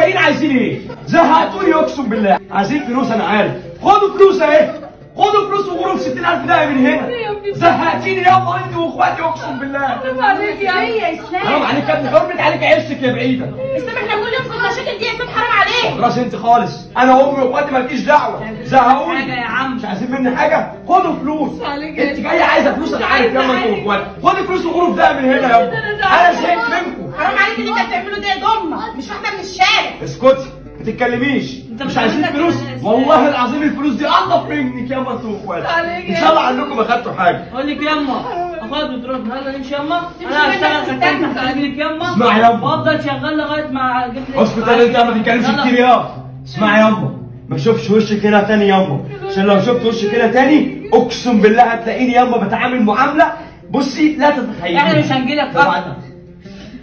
جايين عايزين ايه؟ زهقتوني اقسم بالله. عايزين فلوس انا عارف، خدوا فلوس اهي، خدوا فلوس وغروب 60000 دقيقة من هنا. زهقتيني يابا انت واخواتي اقسم بالله. حرام عليك يا اسلام، حرام عليك يا ابني، حرمت عليك عيشتك يا بعيدة. اسلام احنا كل يوم في المشاكل دي يا اسلام، حرام عليك. خلاص انت خالص، انا وامي واخواتي مالكيش دعوه، زهقوني. حاجة يا عم، مش عايزين مني حاجة، خدوا فلوس. انت جاية عايزه فلوس انا عارف ياما انت واخواتي، خدي فلوس وغروب دقيقة من هنا يابا، انا زهقت منكم. حرام عليك اللي انت بتعمله ده يا ضمه، مش واحدة من الشارع. اسكتي ما تتكلميش، مش عايزين فلوس والله العظيم الفلوس دي انضف منك ياما انتوا واخواتي. ان شاء الله عنكم ما خدتوا حاجة. اقول لك ياما اخويا بتروح يلا نمشي ياما، انا هشتغل خدام تحت رجلك ياما. اسمع ياما، وافضل شغال لغاية ما اجيب لك. اسكت انت ما تتكلمش كتير يا. اسمع ياما، ما اشوفش وشك هنا تاني ياما، عشان لو شفت وشك هنا تاني اقسم بالله هتلاقيني ياما بتعامل معاملة بصي لا تتخيلي. احنا مش هنجيلك اصلا.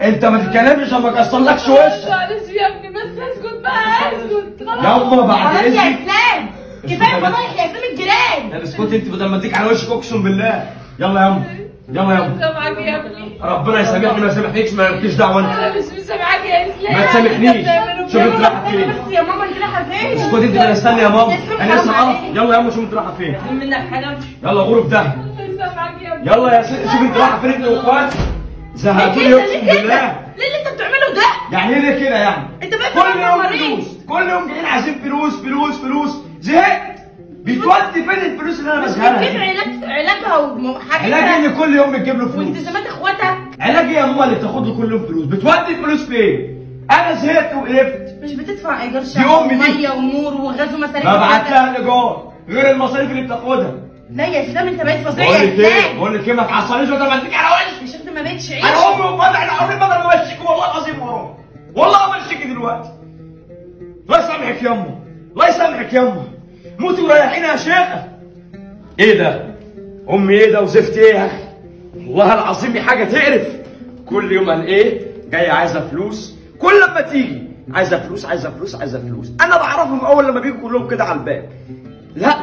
انت ما تتكلمش عشان ما اكسرلكش وشك. معلش يا ابني بس اسكت بقى، اسكت خلاص ياما. بعد خلاص يا اسلام كفاية فضايح يا اسلام الجيران. لا اسكتي انت بدل ما اديك على وشك اقسم بالله. يلا ياما يلا ياما. سامعاك يا ابني. ربنا يسامحني ما يسامحنيش، ما لكيش دعوه انت. انا مش مسامعاك يا اسلام، ما تسامحنيش. شوف انت رايحة فين بس يا ماما، انت رايحة فين؟ اسكتي انت بقى، استني يا ماما انا لسه اعرف. يلا ياما شوف انت رايحة فين. عايزين منك حاجة؟ يلا غرف ده. سامعاك يا ابني. يلا يا ست شوف انت رايحة فين انت واخواتك. زهقتوني اقسم بالله. ليه اللي انت بتعمله ده؟ يعني ايه ليه كده يعني؟ انت بقى كل يوم فلوس، كل يوم جايين عايزين فلوس فلوس فلوس، زهقت. بتودي فين الفلوس اللي انا بسهلها؟ بتجيب علاجها وحاجتها. علاج ان كل يوم بتجيب له فلوس والتزامات اخواتك. علاج ايه يا ماما اللي بتاخد له كل يوم فلوس؟ بتودي الفلوس فين؟ انا زهقت وقرفت. مش بتدفع ايجار شقه ومية ونور وغاز ومصاريف؟ ببعت لها الايجار غير المصاريف اللي بتاخدها. لا يا اسلام انت بقيت فظيع يا اسلام. بقول لك ايه، ما تعصبنيش بدل ما اديك على وشك. يا شيخ ما بقتش عيش. انا امي وبابا احنا حرين بدل ما امشيكي والله العظيم وراك، والله امشيكي دلوقتي. الله يسامحك يما، الله يسامحك يما، موتي وريحينا يا شيخه. ايه ده؟ امي ايه ده وزفت ايه يا اخي؟ والله العظيم دي حاجة تقرف. كل يوم قال ايه؟ جاية عايزه فلوس، كل لما تيجي عايزه فلوس عايزه فلوس عايزه فلوس. انا بعرفهم اول لما بيجوا كلهم كده على الباب. لا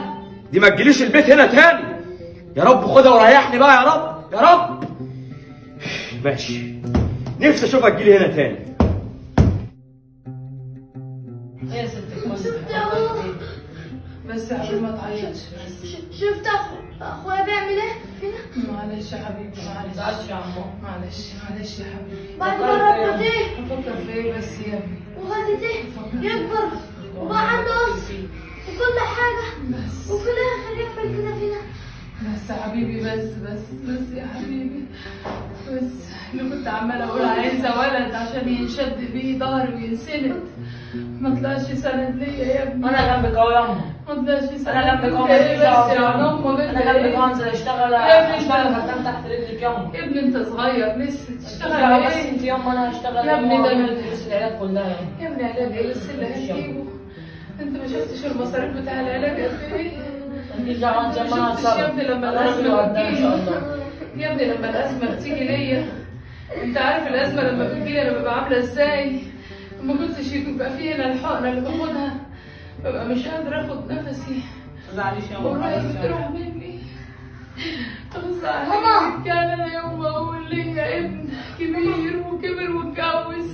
دي ما تجيليش البيت هنا تاني. يا رب خدها وريحني بقى يا رب يا رب. ماشي، نفسي اشوفها تجيلي هنا تاني. ايه يا ست الكل؟ بس يا حبيبي ما تعيطش بس. شفت اخويا بيعمل ايه فينا؟ معلش يا حبيبي معلش. ما تزعلش يا عمو. معلش معلش يا حبيبي. بعد ما ربيتيه بفكر في ايه بس يا ابني؟ وخليتيه يكبر وبقى عنده قصر وكل حاجة بس، وفي الآخر يعمل كده فينا. بس يا حبيبي بس بس بس يا حبيبي بس. أنا كنت عمالة أقول عايزة ولد عشان ينشد بيه ظهري وينسند، ما طلعش سند ليا يا ابني. أنا جنبك أهو ياما. ما طلعش سند. أنا جنبك أهو. بس يا ماما. أنا جنبك أهو، أنزل أشتغل أشتغل خدام تحت رجلك ياما. يا ابني أنت صغير لسه تشتغل إيه؟ بس أنت ياما أنا هشتغل يا ابني. ده أنا فلوس العلاج كلها يا ابني. علاج إيه بس اللي هتجيبه؟ انت ما شفتش المصاريف بتاع العلاج قد ايه؟ مالكيش دعوه انت يا ماما، يا ابني لما الازمة بتجيلي يا ابني، لما الازمة بتيجي ليا انت عارف الازمة لما بتجيلي انا ببقى عامله ازاي؟ ما كنتش يبقى فيه هنا الحقنة اللي باخدها ببقى مش قادرة اخد نفسي. ما تزعليش يا ماما، والله بتروح مني. بس عليك كان انا يوم ما اقول ليا ابن كبير وكبر واتجوز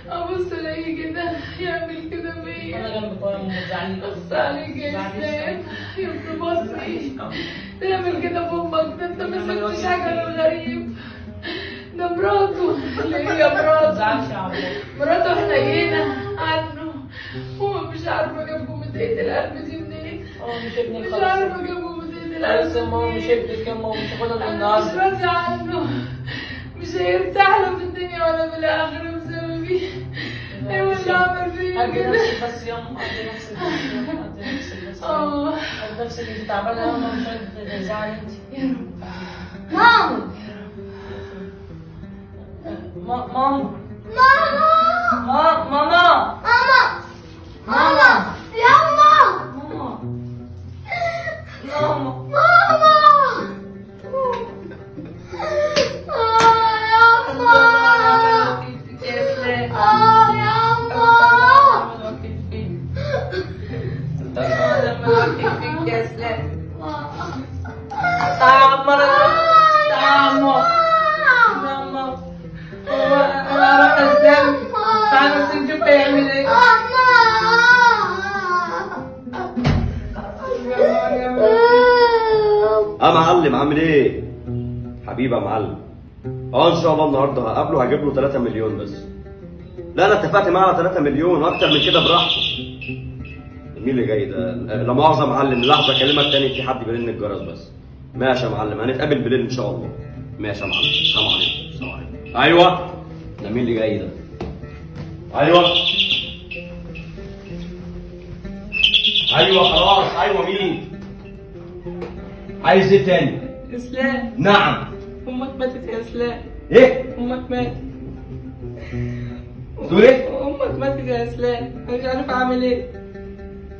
ابص الاقيه كده يعمل كده فيا. انا جنبك اهو ما تزعليش. ابص عليك يا اسلام يا ابن بطني تعمل كده في امك، ده انت ما سبتش حاجة للغريب. ده مراته اللي هي مراته، مراته حنينه عنه هو مش عارفه جابكم من دقيقة القلب دي منين. هو مش ابنك مش خلاص. عارفه جابكم من دقيقة القلب خلاص يا ماما مش ابنك يا ماما، مش هاخدها من انا مش النهارده. راضية عنه، مش هيرتاح لا في الدنيا ولا في الاخرة بسببي. ايوه اللي عمل فيا هدي كده. نفسك بس يا ماما، هدي نفسك بس يا ماما، هدي نفسك بس يا ماما. اه هدي نفسك، انت تعبانة يا ماما، مش عايزه تزعلي انت. يا رب ماما ماما ماما ماما ماما ماما يلا ماما ماما ماما يا يا سلام. اه يا فيك يا اسلام. تعال يا عمار، تعال يا عمار، يا عمار انا هروح اسلام. تعال بس نشوف هي يعمل ايه؟ اه معلم عامل ايه؟ حبيبي يا معلم. ان شاء الله النهارده هقابله، هجيب له 3 مليون بس. لا انا اتفقت معاه على 3 مليون، اكتر من كده براحته. مين اللي جاي ده؟ لا مؤاخذة يا معلم، لحظة اكلمك تاني، في حد بيرن الجرس بس. ماشي يا معلم، هنتقابل بالليل ان شاء الله. ماشي يا معلم، السلام عليكم. السلام عليكم. ايوه ده مين اللي جاي ده؟ ايوه ايوه خلاص. ايوه مين؟ عايز ايه تاني؟ اسلام. نعم. امك ماتت يا اسلام. ايه؟ امك ماتت. تقول ايه؟ امك ماتت يا اسلام، انا مش عارف اعمل ايه.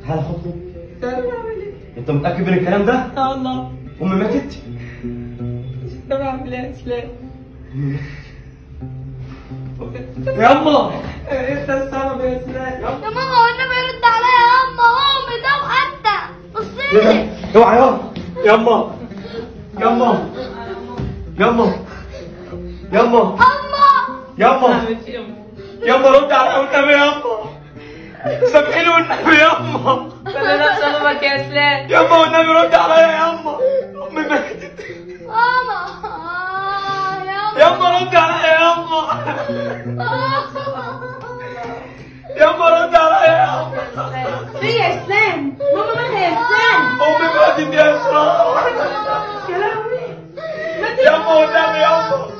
تعالى خد. مش عارف اعمل ايه. انت متأكد من الكلام ده؟ اه والله. امي ماتت؟ مش عارف اعمل ايه يا اسلام. يما انت السبب يا اسلام. يا ماما والنبي يرد عليا يا يما، امي ده حتى بصيلي. اوعى يابا. يما يما يما يما يما يما رد عليا والنبي يما، سامحيني والنبي يما. كل ده بسببك يا اسلام. يما والنبي رد عليا يما، امي ماتت. ماما يما رد عليا يما، يما رد عليا يما. في يا اسلام؟ ماما مالها يا اسلام؟ امي ماتت يا اسراء. يا لهوي ماتت. يما والنبي يما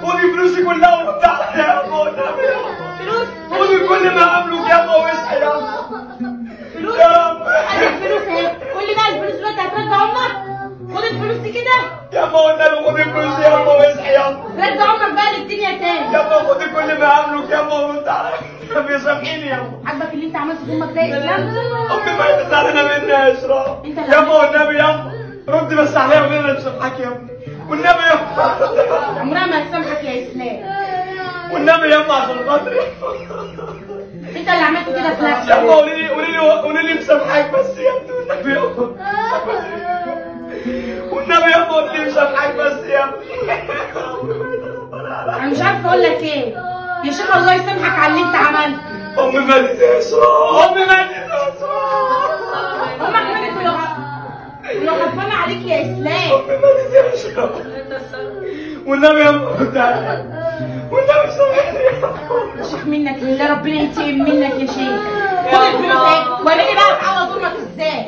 خدي فلوسي كلها ورد عليا يما والنبي يما. فلوس؟ خدي كل ما املك يما واصحي يما. فلوس؟ يا رب. ادي الفلوس اهي، قول لي بقى الفلوس دلوقتي هترجع عمرك؟ خد الفلوس دي كده يما والنبي، خدي فلوسي يما واصحي يما. رد عمرك بقى للدنيا تاني يما، خدي كل ما املك يما ورد عليا. سامحيني يما. عاجبك اللي انت عملته في امك ده يا اسلام؟ امي ماتت زعلانة مني يا اسراء يما والنبي يما، رد بس عليا وقولي انا مسامحاك يما والنبي يما. عمرها ما هتسامحك يا اسلام والنبي يما عشان خاطري. انت اللي عملت كده في نفسك يما. قولي لي قولي لي قولي لي مسامحاك بس يا ابني والنبي يما، والنبي يما قولي لي مسامحاك بس يا ابني. انا مش عارفه اقول لك ايه يا شيخ، الله يسامحك على اللي انت عملته. امي ماتت يا اسراء، امي ماتت يا اسراء. امك ماتت ولو غضبانه عليك يا اسلام. امي ماتت يا اسراء والنبي يا امي والنبي سامحني يا شيخ. منك لله، ربنا ينتقم منك يا شيخ. خد الفلوس اهي، وريني بقى تعوض امك ازاي.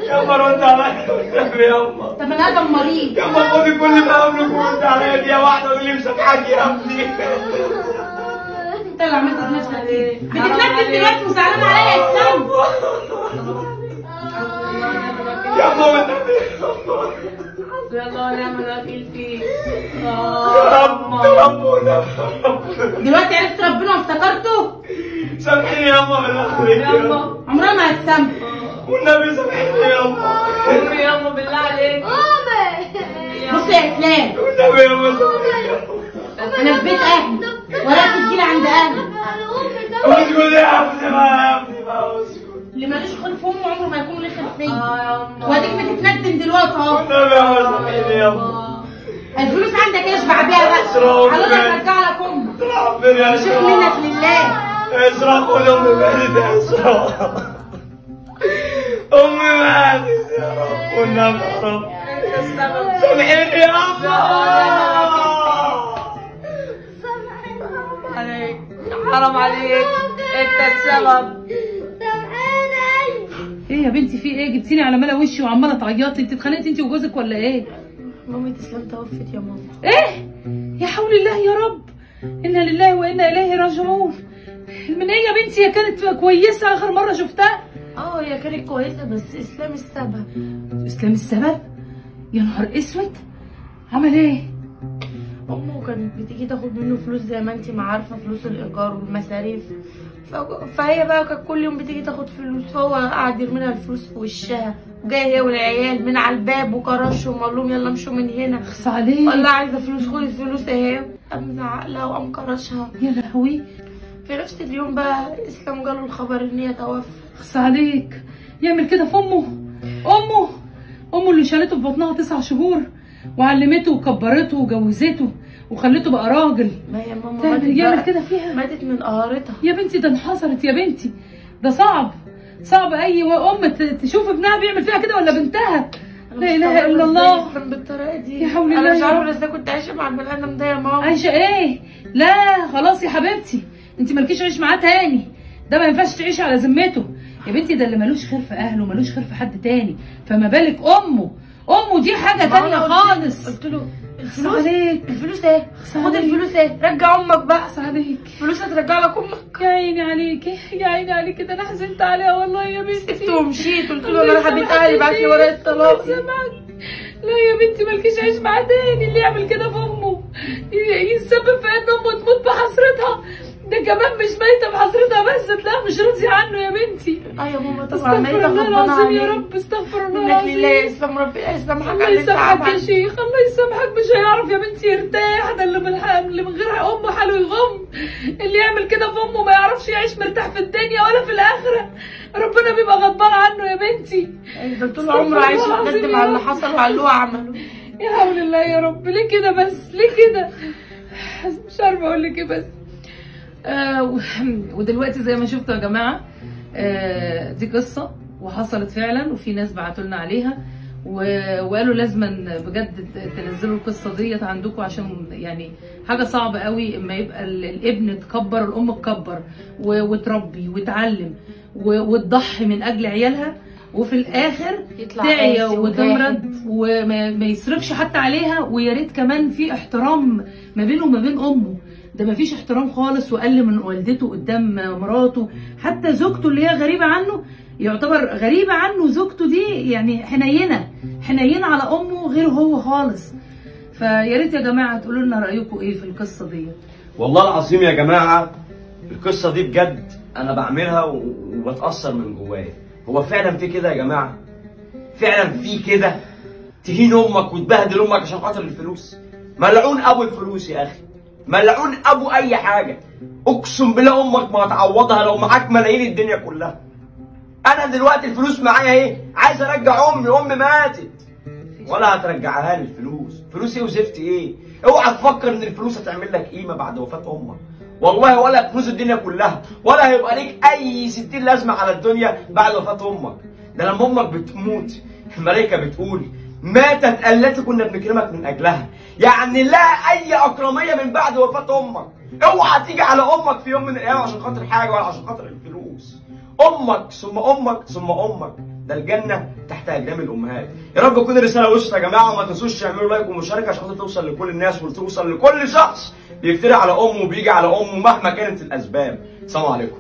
يما رد عليا والنبي يما. طب انا ادم مريض يما، خدي كل ما املك ورد عليا دقيقة واحدة وقولي لي مسامحاك يا ابني. انت اللي عملت في نفسك ايه؟ بتتندم دلوقتي وزعلان عليا يا اسلام. يما والنبي حسبي الله ونعم الوكيل فيك يا رب يا رب والنبي. دلوقتي عرفت ربنا وافتكرته؟ سامحيني يما بالله عليك يما، عمرها ما هتسامح والنبي. سامحيني يما. امي يما بالله عليك. امي بص يا اسلام والنبي يما سامحيني. انا في بيت اهلي ولا تجيلي عند اهلي. اسكت يا ابني بقى يا ابني بقى اسكت. اللي مالوش خير في امه عمره ما يكون له خير فيا. واديك بتتندم دلوقتي اهو. والنبي يا سامحيني يما. الفلوس عندك اشبع بيها بقى، على الله ترجع لك امك. ربنا يا شيخ منك لله. اسراء قول امي ماتت يا اسراء، امي ماتت يا رب والنبي يا رب. انت السبب. سامحيني يا يما. عليك حرام عليك، انت السبب. ايه يا بنتي في ايه؟ جبتيني على ملا وشي وعماله تعيطي. انت اتخانقتي انت وجوزك ولا ايه؟ مامي اسلام توفت يا ماما. ايه؟ يا حول الله يا رب، انا لله وانا اليه راجعون. من ايه يا بنتي؟ هي كانت كويسة اخر مرة شفتها. اه هي كانت كويسة بس اسلام السبب. اسلام السبب؟ يا نهار اسود، عمل ايه؟ امه كانت بتيجي تاخد منه فلوس زي ما انت ما عارفه، فلوس الايجار والمصاريف، فهي بقى كانت كل يوم بتيجي تاخد فلوس، فهو قعد يرمي لها الفلوس في وشها، وجاية هي والعيال من على الباب وكرشهم وقال لهم يلا امشوا من هنا. اخص عليك. والله عايزه فلوس، خدي الفلوس اهي. قام زعق لها وقام كرشها. يا لهوي. في نفس اليوم بقى اسلام جاله الخبر ان هي توفت. اخص عليك، يعمل كده في امه؟ امه امه اللي شالته في بطنها 9 شهور. وعلمته وكبرته وجوزته وخلته بقى راجل. ما هي ماما ماتت يعمل كده فيها، ماتت من قهرتها يا بنتي. ده انحصرت يا بنتي، ده صعب صعب اي ام تشوف ابنها بيعمل فيها كده ولا بنتها. لا اله الا الله بالطريقة دي، يا حول الله. انا مش عارفه ازاي كنت عايشه مع البني ادم ده يا ماما. عايشه ايه؟ لا خلاص يا حبيبتي، انت مالكيش عيش معاه تاني، ده ما ينفعش تعيشي على ذمته يا بنتي. ده اللي مالوش خير في اهله مالوش خير في حد تاني، فما بالك امه. امه دي حاجة تانية خالص. قلت له الفلوس الفلوس ايه؟ خد الفلوس ايه؟ رجع امك بقى. عليك الفلوس هترجع لك امك. يا عيني عليكي يا عيني عليكي، ده انا حزنت عليها والله يا بنتي. سبت ومشيت، قلت له انا رايحة بيت اهلي، بعت لي ورقة طلاق. لا يا بنتي مالكيش عيش معاه تاني، اللي يعمل كده في امه يتسبب في ان امه تموت بحسرتها. ده كمان مش ميته بحسرتها بس، تلاقيها مش راضية عنه يا بنتي. ايوه ماما طبعا ميته. استغفر الله العظيم يا رب، استغفر الله العظيم. لله يا اسلام، ربي يسامحك. الله يسامحك يا شيخ، الله يسامحك. مش هيعرف يا بنتي يرتاح، ده اللي من غير امه حاله يغم. اللي يعمل كده في امه ما يعرفش يعيش مرتاح في الدنيا ولا في الاخرة، ربنا بيبقى غضبان عنه يا بنتي. ده طول عمره عايش متندم على اللي حصل وعلى اللي هو عمله. يا حول الله يا رب، ليه كده بس، ليه كده؟ مش عارفه اقول لك ايه بس. ودلوقتي زي ما شفتوا يا جماعة، دي قصة وحصلت فعلا، وفي ناس بعتوا لنا عليها وقالوا لازما بجد تنزلوا القصة ديت عندكم، عشان يعني حاجة صعبة قوي اما يبقى الابن اتكبر الام تكبر وتربي وتعلم وتضحي من اجل عيالها، وفي الاخر تعيا وتمرض وما يصرفش حتى عليها. ويا ريت كمان في احترام ما بينه وما بين امه، ده ما فيش احترام خالص، وقل من والدته قدام مراته، حتى زوجته اللي هي غريبة عنه، يعتبر غريبة عنه زوجته دي، يعني حنينه حنينه على امه غير هو خالص. فيا ريت يا جماعة تقولوا لنا رايكم ايه في القصة دي. والله العظيم يا جماعة القصة دي بجد انا بعملها وبتاثر من جوايا. هو فعلا في كده يا جماعة؟ فعلا في كده؟ تهين امك وتبهدل امك عشان خاطر الفلوس؟ ملعون ابو الفلوس يا اخي، ملعون ابو اي حاجة. اقسم بالله امك ما هتعوضها لو معاك ملايين الدنيا كلها. انا دلوقتي الفلوس معايا ايه؟ عايز ارجع امي، امي ماتت ولا هترجعها لي الفلوس. فلوس ايه وزفت ايه؟ اوعى تفكر ان الفلوس هتعمل لك قيمة بعد وفاه امك، والله ولا فلوس الدنيا كلها، ولا هيبقى ليك اي 60 لازمه على الدنيا بعد وفاه امك. ده لما امك بتموت الملائكة بتقول ماتت التي كنا بنكرمك من اجلها، يعني لا اي اكراميه من بعد وفاه امك. اوعى تيجي على امك في يوم من الايام عشان خاطر حاجة ولا عشان خاطر الفلوس. امك ثم امك ثم امك، ده الجنة تحت اقدام الامهات. يا رب تكون الرسالة وصلت يا جماعة، وما تنسوش تعملوا like ومشاركة عشان خاطر توصل لكل الناس وتوصل لكل شخص بيفتري على امه وبيجي على امه مهما كانت الاسباب. السلام عليكم.